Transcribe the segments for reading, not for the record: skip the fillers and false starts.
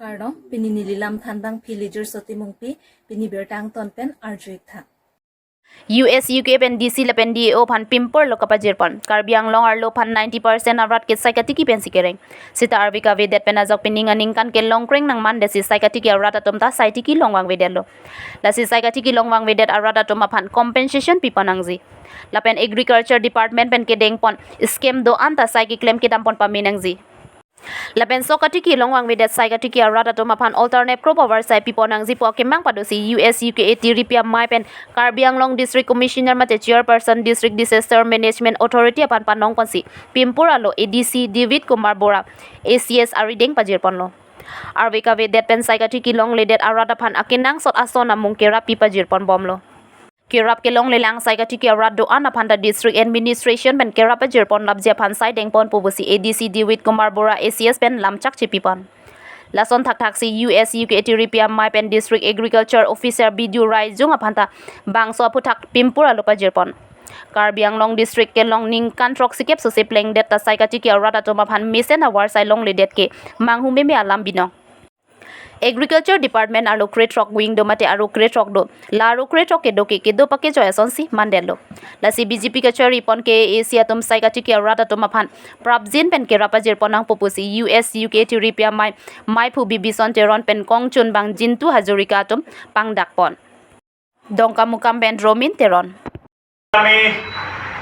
Kardong pini nililam thanbang villager sotimung pi pini bertang ton pen arjuik tha. US UK pen DC la pen DAO phan pimpor lo kapa jirpon Karbi Anglong arlo phan 90% avrat ke saikati ki pen sikereng sita arvika vedet pen azok pining aning kan ke long kreng nang man desi saikati ki avrat atom ta saiti ki longwang vedet lo la si saikati ki longwang vedet avrat atom phan compensation pipanangji la pen agriculture department pen ke deng pon scheme do anta sai ki claim ke dam pon paminangji la pen sokati ki longwang vedet saikati ki avrat atom phan alternate crop over sai piponangji po kemang padosi US UK AT ripia mai pen Karbi Anglong district commissioner mate chairperson district disaster management authority apan panong ponsi Pimpur alo ADC David Kumar Bora ACS arideng pajir ponlo arvika vedet pen saikati ki long ledet arata phan akinang sot asona mungkera pi pajir pon bomlo kerap ke long lelang saikati ki arat do ana phanda district administration pen kerap pajir pon labjia phan sai deng pon pubusi ADC David Kumar Bora ACS pen lamchak chipi pon lason thak thak si US UK Ethiopia mai pen district agriculture officer Bidu Rai jung aphanta bangso phuthak Pimpur alo pajir pon Karbi Anglong district ke long ning kan trok sikep so se pleng det ta saikati ki arat atoma phan misen awar sai long le det ke manghu me me alam binong agriculture department aro cretrok wing do mate aro cretrok do la aro cretrok ke do ke do pake joyason si mandelo la si BJP ka chari pon ke Asia tum saikati ki arata tum aphan prabjin pen ke rapajir ponang popusi US UK Ethiopia mai mai phu bibison teron pen kong chun bang jintu hazarika tum pangdak pon dongka mukam pen romin teron. আমি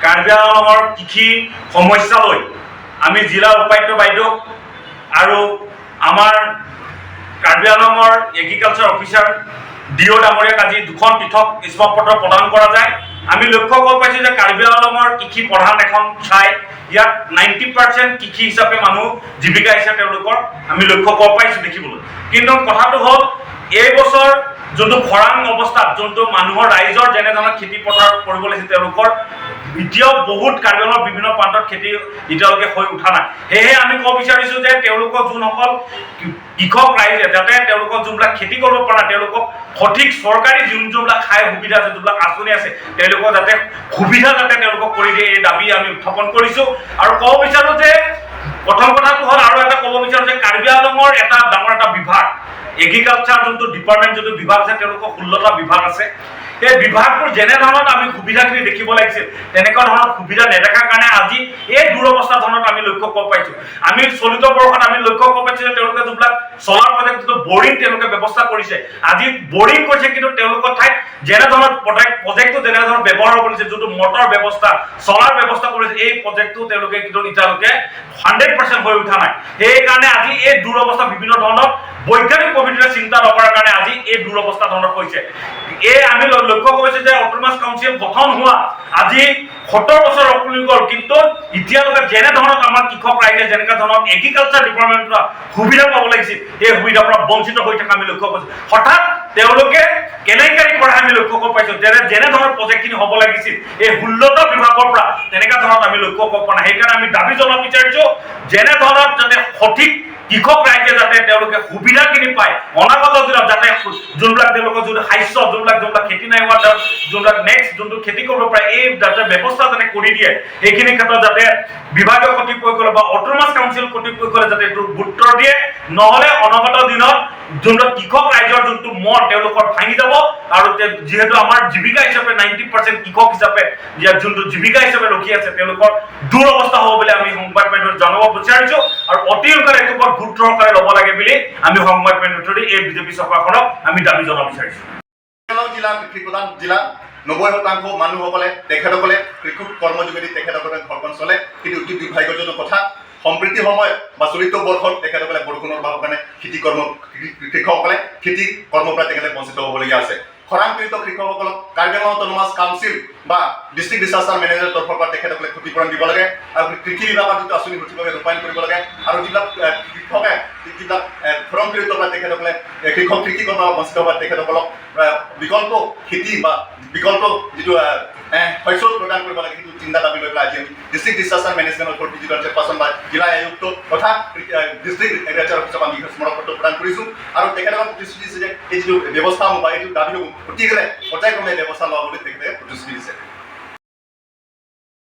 কাৰ্বি আংলঙৰ কৃষি সমস্যালৈ আমি জিলা উপায়ুক্ত বাইদেউক আৰু আমাৰ কাৰ্বি আংলঙৰ এগ্ৰিকালচাৰ অফিচাৰ ডি অ' ডাঙৰীয়াক আজি দুখন পৃথক স্মাৰকপত্ৰ প্ৰদান কৰা যায়। আমি লক্ষ্য কৰিব পাইছোঁ যে কাৰ্বি আংলঙৰ কৃষি প্ৰধান এখন ঠাই। ইয়াত 90% কৃষি হিচাপে মানুহ জীৱিকা হিচাপে তেওঁলোকৰ আমি লক্ষ্য কৰিব পাইছোঁ দেখিবলৈ। কিন্তু কথাটো হ'ল, এই বছৰ যোনটো খৰাং অৱস্থাত যোনটো মানুহৰ ৰাইজৰ যেনেধৰণৰ খেতি পথাৰ কৰিব লাগিছিল, তেওঁলোকৰ এতিয়াও বহুত কাৰ্বি আংলঙৰ বিভিন্ন প্ৰান্তত খেতি এতিয়ালৈকে হৈ উঠা নাই। সেয়েহে আমি ক'ব বিচাৰিছোঁ যে তেওঁলোকক যোনসকল কৃষক ৰাইজে যাতে তেওঁলোকক যোনবিলাক খেতি কৰিব পৰা নাই, তেওঁলোকক সঠিক চৰকাৰী যোনবিলাক ঠাই সুবিধা আছে, যোনবিলাক আঁচনি আছে, তেওঁলোকক যাতে সুবিধা যাতে তেওঁলোকক কৰি দিয়ে, এই দাবী আমি উত্থাপন কৰিছোঁ। আৰু ক'ব বিচাৰোঁ যে প্ৰথম কথাটো হ'ল, আৰু এটা ক'ব বিচাৰোঁ যে কাৰ্বি আংলঙৰ এটা ডাঙৰ এটা বিভাগ এগ্ৰিকালচাৰ যোনটো ডিপাৰ্টমেণ্ট, যোনটো বিভাগ আছে, তেওঁলোকৰ 16টা বিভাগ আছে। এই বিভাগবোৰ যেনেধৰণত আমি সুবিধাখিনি দেখিব লাগিছিল, তেনেকুৱা ধৰণৰ সুবিধা নেদেখাৰ কাৰণে আজি এই দুৰৱস্থা ধৰণত আমি লক্ষ্য কৰিব পাইছোঁ। আমি চলিত বৰ্ষত আমি লক্ষ্য কৰিব পাইছোঁ যে তেওঁলোকে যোনবিলাক চলাৰ প্ৰজেক্ট, যিটো বৰিং তেওঁলোকে ব্যৱস্থা কৰিছে, আজি বৰিং কৰিছে, কিন্তু তেওঁলোকৰ ঠাইত যেনেধৰণৰ প্ৰজেক্টটো যেনেধৰণৰ ব্যৱহাৰ হ'ব লাগিছিল, যোনটো মটৰ ব্যৱস্থা, চলাৰ ব্যৱস্থা কৰিছে, এই প্ৰজেক্টটো তেওঁলোকে কিন্তু এতিয়ালৈকে 100% হৈ উঠা নাই। সেইকাৰণে আজি এই দুৰৱস্থা, বিভিন্ন ধৰণৰ বৈজ্ঞানিক পদ্ধতিৰে চিন্তা নকৰাৰ কাৰণে আজি এই দুৰৱস্থা ধৰণৰ হৈছে। এই আমি লক্ষ্য কৰিছোঁ যে অট'নমাছ কাউন্সিল গঠন হোৱা আজি 70 বছৰ উকলি গ'ল, কিন্তু এতিয়ালৈকে যেনেধৰণত আমাৰ কৃষক ৰাইজে যেনেকুৱা ধৰণৰ এগ্ৰিকালচাৰ ডিপাৰ্টমেণ্টৰ পৰা সুবিধা পাব লাগিছিল, সেই সুবিধাৰ পৰা বঞ্চিত হৈ থকা আমি লক্ষ্য কৰিছোঁ। হঠাৎ তেওঁলোকে কেলেংকাৰী কৰা আমি লক্ষ্য কৰিব পাইছোঁ। যেনেধৰণৰ প্ৰজেক্টখিনি হ'ব লাগিছিল এই 16টা বিভাগৰ পৰা, তেনেকুৱা ধৰণত আমি লক্ষ্য কৰিব পৰা নাই। সেইকাৰণে আমি দাবী জনাব বিচাৰিছোঁ, যেনেধৰণত যাতে সঠিক কৃষক ৰাইজে যাতে তেওঁলোকে সুবিধাখিনি পায়, অনাগত দিনত যাতে যোনবিলাক তেওঁলোকৰ যোনটো শস্য, যোনবিলাক খেতি নাই হোৱা, যোনবিলাক নেক্সট যোনটো খেতি কৰিব পাৰে, এই যাতে ব্যৱস্থা যাতে কৰি দিয়ে। সেইখিনি ক্ষেত্ৰত যাতে বিভাগীয় কৰ্তৃপক্ষই বা অট'নমাছ কাউন্সিল কৰ্তৃপক্ষই যাতে এইটো গুৰুত্ব দিয়ে। নহ'লে অনাগত দিনত যোনটো কৃষক ৰাইজৰ যোনটো মন, তেওঁলোকৰ ভাঙি যাব। আৰু যিহেতু আমাৰ জীৱিকা হিচাপে 90% কৃষক হিচাপে ইয়াত যোনটো জীৱিকা হিচাপে ৰখি আছে, তেওঁলোকৰ দুৰৱস্থা হ'ব বুলি আমি সংবাদ মাধ্যমত জনাব বিচাৰিছো। আৰু অতি সোনকালে এইটো ওপৰত গুৰুত্ব সহকাৰে ল'ব লাগে বুলি আমি সংবাদ মাধ্যমৰ থ্ৰুদি এই বিজেপি চৰকাৰখনক আমি দাবী জনাব বিচাৰিছো। কাৰ্বি জিলা কৃষি প্ৰধান জিলা। 90% মানুহসকলে তেখেতসকলে কৃষি কৰ্মৰ যোগেদি তেখেতসকলে ঘৰখন চলে। কিন্তু অতি দুৰ্ভাগ্যজনক কথা, সম্প্ৰতি সময়ত বা চলিত বৰ্ষত তেখেতসকলে বৰষুণৰ অভাৱৰ কাৰণে খেতি কৰ্ম কৃষকসকলে খেতি কৰ্মৰ পৰা তেখেতে বঞ্চিত হ'বলগীয়া আছে। খৰাং পীড়িত কৃষকসকলক কাৰ্বি আংলং অট'নমাছ কাউন্সিল বা ডিষ্ট্ৰিক্ট ডিজাষ্টাৰ মেনেজাৰ তৰফৰ পৰা তেখেতসকলে ক্ষতিপূৰণ দিব লাগে আৰু কৃষি বিভাগৰ যিটো আঁচনি সঠিকভাৱে ৰূপায়ণ কৰিব লাগে। আৰু যিবিলাক কৃষকে যিবিলাক খৰাং পীড়িতৰ পৰা তেখেতসকলে কৃষক কৃষি কৰ্মৰ পৰা বঞ্চিত হোৱা তেখেতসকলক বিকল্প খেতি বা বিকল্প যিটো শস্য প্ৰদান কৰিব লাগে, সেইটো চিন্তা দাবী লৈ পেলাই আজি আমি ডিষ্ট্ৰিক্ট ডিজাষ্টাৰ মেনেজমেণ্ট অথৰিটি যিটো চেয়াৰপাৰ্চন বা জিলা আয়ুক্ত তথা ডিষ্ট্ৰিক্ট এগ্ৰিকালচাৰ অফিচক আমি স্মাৰক পত্ৰ প্ৰদান কৰিছোঁ। আৰু তেখেতসকলক প্ৰতিশ্ৰুতি দিছে যে এই যিটো ব্যৱস্থাসমূহ বা এইটো দাবীসমূহ অতিশীঘ্ৰে পৰ্যায়ক্ৰমে ব্যৱস্থা লোৱা বুলি তেখেতে প্ৰতিশ্ৰুতি দিছে।